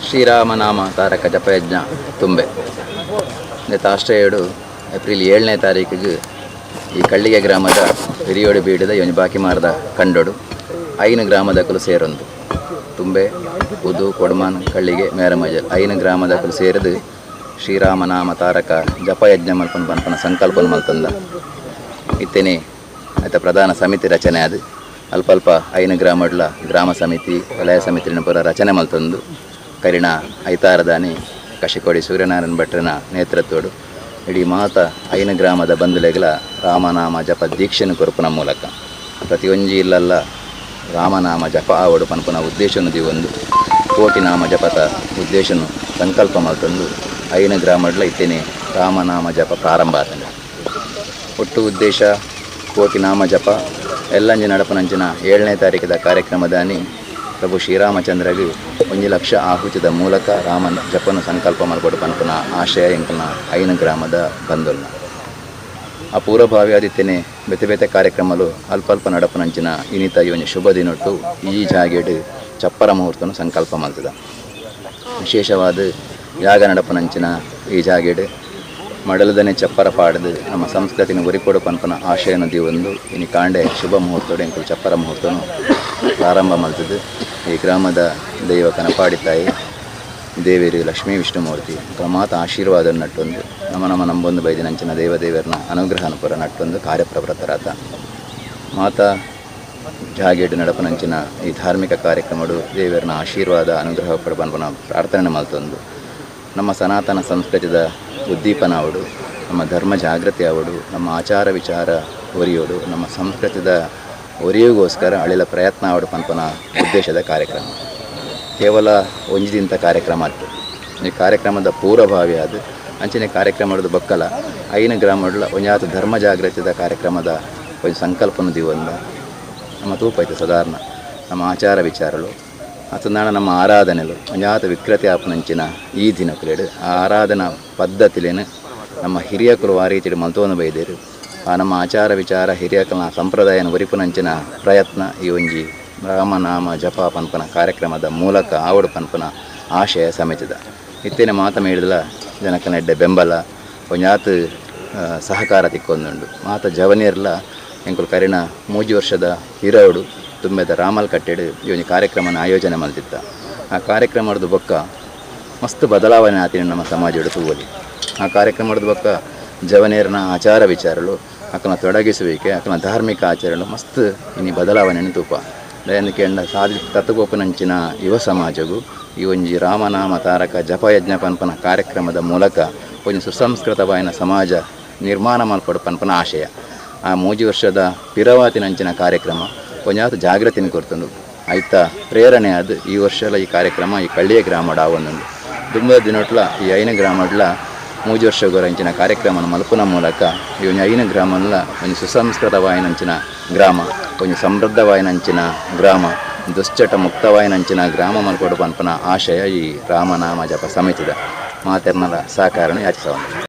ಶ್ರೀರಾಮನಾಮ ತಾರಕ ಜಪಯಜ್ಞ ತುಂಬೆ ನೆತ್ತ ಆಶ್ರಯಡು ಏಪ್ರಿಲ್ 7ನೇ ತಾರೀಕಿಗೆ ಈ ಕಳ್ಳಿಗೆ ಗ್ರಾಮದ ಹಿರಿಯೋಡು ಬೀಡದ ಒಂಜಿ ಬಾಕಿಮಾರದ ಕಂಡೋಡು 5 ಗ್ರಾಮದಕುಲು ಸೇರೊಂದು ತುಂಬೆ ಉದು ಕೊಡಮಾನ್ ಕಳ್ಳಿಗೆ ಮೇರಮಜಲ್ 5 ಗ್ರಾಮದಕುಲು ಸೇರಿದು ಶ್ರೀರಾಮನಾಮ ತಾರಕ ಜಪಯಜ್ಞ ಮಲ್ಪನ ಪನ್ಪನ ಸಂಕಲ್ಪನ ಮಲ್ತಂದ ಇತ್ತೇನೆ ಆಯ್ತ ಪ್ರಧಾನ ಸಮಿತಿ ರಚನೆ ಅದು ಅಲ್ಪ ಅಲ್ಪ 5 ಗ್ರಾಮಡ್ಲ ಗ್ರಾಮ ಸಮಿತಿ ವಲಯ ಸಮಿತಿನ ಪೂರ ರಚನೆ ಮಲ್ತಂದು ಕರಿಣ ಐತಾರದಾನಿ ಕಶಿಕೋಡಿ ಸೂರ್ಯನಾರಾಯಣ ಭಟ್ರನ ನೇತೃತ್ವಡು ಇಡೀ ಮಾತ 5 ಗ್ರಾಮದ ಬಂಧುಲೆಗಳ ರಾಮನಾಮ ಜಪ ದೀಕ್ಷೆಯನ್ನು ಕೊರಪುನ ಮೂಲಕ ಪ್ರತಿಯೊಂಜಿ ಇಲ್ಲಲ್ಲ ರಾಮನಾಮ ಜಪ ಆವಡು ಪನ್ಪುನ ಉದ್ದೇಶನು ದಿವೊಂದು ಕೋಟಿ ನಾಮ ಜಪದ ಉದ್ದೇಶನು ಸಂಕಲ್ಪ ಮಲ್ತಂದು 5 ಗ್ರಾಮಡ್ಲ ಇತ್ತೇನೆ ರಾಮನಾಮ ಜಪ ಪ್ರಾರಂಭ ಆತಂಡ. ಒಟ್ಟು ಉದ್ದೇಶ ಕೋಟಿ ನಾಮ ಜಪ ಎಲ್ಲಂಜಿ ನಡಪನಂಚಿನ 7ನೇ ತಾರೀಕಿದ ಕಾರ್ಯಕ್ರಮದಾನಿ ಪ್ರಭು ಶ್ರೀರಾಮಚಂದ್ರಗೆ 1 ಲಕ್ಷ ಆಹುತಿದ ಮೂಲಕ ರಾಮನ ಜಪನ ಸಂಕಲ್ಪ ಮಲ್ಪಡು ಪನ್ಪುನ ಆಶಯ ಎಂಕಲ್ನ 5 ಗ್ರಾಮದ ಬಂಧುಲ್ನ. ಆ ಪೂರ್ವಭಾವಿ ಆದಿತ್ತೇನೆ ಬೇತೆ ಬೇತೆ ಕಾರ್ಯಕ್ರಮಲು ಅಲ್ಪ ಅಲ್ಪ ನಡಪನಂಚಿನ ಇನಿತ ಈ ಶುಭ ದಿನೊಟ್ಟು ಈ ಜಾಗೆಡು ಚಪ್ಪರ ಮುಹೂರ್ತನು ಸಂಕಲ್ಪ ಮಲ್ತದ. ವಿಶೇಷವಾದ ಯಾಗ ನಡಪನಂಚಿನ ಈ ಜಾಗೆಡು ಮಡಲದನೆ ಚಪ್ಪರ ಪಾಡದು ನಮ್ಮ ಸಂಸ್ಕೃತಿನ ಒರಿಪೊಡು ಪನ್ಪನ ಆಶಯನ ದಿವೊಂದು ಇನಿ ಕಾಂಡೆ ಶುಭ ಮುಹೂರ್ತೋಡು ಎಂಕುಲು ಚಪ್ಪರ ಮುಹೂರ್ತನು ಪ್ರಾರಂಭ ಮಲ್ತದು. ಈ ಗ್ರಾಮದ ದೈವ ಕನಪಾಡಿ ತಾಯಿ ದೇವೇರಿ ಲಕ್ಷ್ಮೀ ವಿಷ್ಣುಮೂರ್ತಿ ಮಾತ ಆಶೀರ್ವಾದ ನಟ್ಟೊಂದು ನಮ್ಮ ನಮ್ಮ ನಂಬೊಂದು ಬೈದಿನಂಚಿನ ದೇವದೇವರನ ಅನುಗ್ರಹನ ಪುರ ನಟ್ಟೊಂದು ಕಾರ್ಯಪ್ರವೃತ್ತರಾತ ಮಾತಾ ಜಾಗೇಡು ನಡಪನಂಚಿನ ಈ ಧಾರ್ಮಿಕ ಕಾರ್ಯಕ್ರಮಡು ದೇವರನ ಆಶೀರ್ವಾದ ಅನುಗ್ರಹ ಪಡ ಪನ್ಪನ ಪ್ರಾರ್ಥನೆ ಮಲ್ತೊಂದು ನಮ್ಮ ಸನಾತನ ಸಂಸ್ಕೃತಿದ ಉದ್ದೀಪನ ಅವಡು, ನಮ್ಮ ಧರ್ಮ ಜಾಗೃತಿ ಅವಡು, ನಮ್ಮ ಆಚಾರ ವಿಚಾರ ಒರಿಯೋಡು, ನಮ್ಮ ಸಂಸ್ಕೃತಿದ ಒರಿಯೋಗೋಸ್ಕರ ಅಳಿಲ ಪ್ರಯತ್ನ ಅವಡು ಪನ್ಪನ ಉದ್ದೇಶದ ಕಾರ್ಯಕ್ರಮ. ಕೇವಲ ಒಂಜಿದಿಂತ ಕಾರ್ಯಕ್ರಮ ಆಯ್ತು. ಈ ಕಾರ್ಯಕ್ರಮದ ಪೂರ್ವಭಾವಿ ಅದು ಅಂಚಿನ ಕಾರ್ಯಕ್ರಮದ ಬಕ್ಕಲ 5 ಗ್ರಾಮಡ್ಲ ಒಂಜಾತ ಧರ್ಮ ಜಾಗೃತಿದ ಕಾರ್ಯಕ್ರಮದ ಒಂಜಿ ಸಂಕಲ್ಪನ ದಿವಂದ ನಮ್ಮ ತೂಪೈತೆ ಸಾಧಾರಣ ನಮ್ಮ ಆಚಾರ ವಿಚಾರಗಳು ಅತನಾಣ ನಮ್ಮ ಆರಾಧನೆಲು ಒಂಜಾತ ವಿಕೃತಿ ಆಪನಂಚಿನ ಈ ದಿನಕುಲೇಡು ಆ ಆರಾಧನಾ ಪದ್ಧತಿಲೇನು ನಮ್ಮ ಹಿರಿಯಕರು ಆ ರೀತಿ ಮಲ್ತೋನು ಬೈದೇರು. ಆ ನಮ್ಮ ಆಚಾರ ವಿಚಾರ ಹಿರಿಯಕನ ಸಂಪ್ರದಾಯನ ಒರಿಪುನಂಚಿನ ಪ್ರಯತ್ನ ಈ ಒಂಜಿ ರಾಮನಾಮ ಜಪ ಪನ್ಪನ ಕಾರ್ಯಕ್ರಮದ ಮೂಲಕ ಆವಡು ಪನ್ಪನ ಆಶಯ ಸಮೇತದ ಇತ್ತೇನೆ ಮಾತ ಮೇಳಿದಲ ಜನಕನೆಡ್ಡೆ ಬೆಂಬಲ ಒಂಜಾತ ಸಹಕಾರ ತಿಕ್ಕೊಂದುಂಡು. ಮಾತ ಜವನಿಯರ್ಲ ಎಂಕುಲು ಕರಿಣ 3 ವರ್ಷದ ಹಿರೋಡು ತುಂಬೆದ ರಾಮಲ್ ಕಟ್ಟೆಡು ಈ ಒಂಜಿ ಕಾರ್ಯಕ್ರಮನ ಆಯೋಜನೆ ಮಲ್ತಿತ್ತ. ಆ ಕಾರ್ಯಕ್ರಮದ ಬೊಕ್ಕ ಮಸ್ತ್ ಬದಲಾವಣೆ ಆತಿನ ನಮ್ಮ ಸಮಾಜಡು ತೂವಲಿ. ಆ ಕಾರ್ಯಕ್ರಮದ ಬೊಕ್ಕ ಜವನಿಯರ್ನ ಆಚಾರ ವಿಚಾರಗಳು ಅಕನ ತೊಡಗಿಸುವಿಕೆ ಅಕನ ಧಾರ್ಮಿಕ ಆಚರಣೆ ಮಸ್ತ್ ಇನಿ ಬದಲಾವಣೆಯನ್ನು ತೂಪ ದಯಂದು ಸಾಧಿ ತತ್ವೋಪನಂಚಿನ ಯುವ ಸಮಾಜಗೂ ಈ ಒಂಜಿ ರಾಮನಾಮ ತಾರಕ ಜಪಯಜ್ಞ ಪನ್ಪನ ಕಾರ್ಯಕ್ರಮದ ಮೂಲಕ ಒಂಜಿ ಸುಸಂಸ್ಕೃತವಾಯಿನ ಸಮಾಜ ನಿರ್ಮಾಣ ಮಲ್ಪಡು ಪನ್ಪನ ಆಶಯ. ಆ 3 ವರ್ಷದ ಪಿರವಾತಿನಂಚಿನ ಕಾರ್ಯಕ್ರಮ ಒಂಜಾತ ಜಾಗೃತಿನ ಕೊರ್ತುಂಡು. ಐತ ಪ್ರೇರಣೆ ಅದು ಈ ವರ್ಷಲ ಈ ಕಾರ್ಯಕ್ರಮ ಈ ಕಳ್ಳಿಯ ಗ್ರಾಮಡ ಆವೊಂದುಂಡು. ದುಂಬ ದಿನೊಟ್ಲ ಈ 5 ಗ್ರಾಮಡ್ಲ 3 ವರ್ಷಗೋರಂಚಿನ ಕಾರ್ಯಕ್ರಮನ ಮಲ್ಪುನ ಮೂಲಕ ಈ ಒಂಜಿ 5 ಗ್ರಾಮನ್ಲ ಒಂಜಿ ಸುಸಂಸ್ಕೃತವಾಯಿನಂಚಿನ ಗ್ರಾಮ, ಒಂಜಿ ಸಮೃದ್ಧವಾಯಿನಂಚಿನ ಗ್ರಾಮ, ದುಶ್ಚಟ ಮುಕ್ತವಾಯಿನಂಚಿನ ಗ್ರಾಮ ಮಲ್ಪಡು ಪನ್ಪನ ಆಶಯ ಈ ರಾಮನಾಮ ಜಪ ಸಮಿತಿದ ಮಾತೆರ್ನಲ ಸಹಕಾರನ ಯಾಚಿಸವಂದು.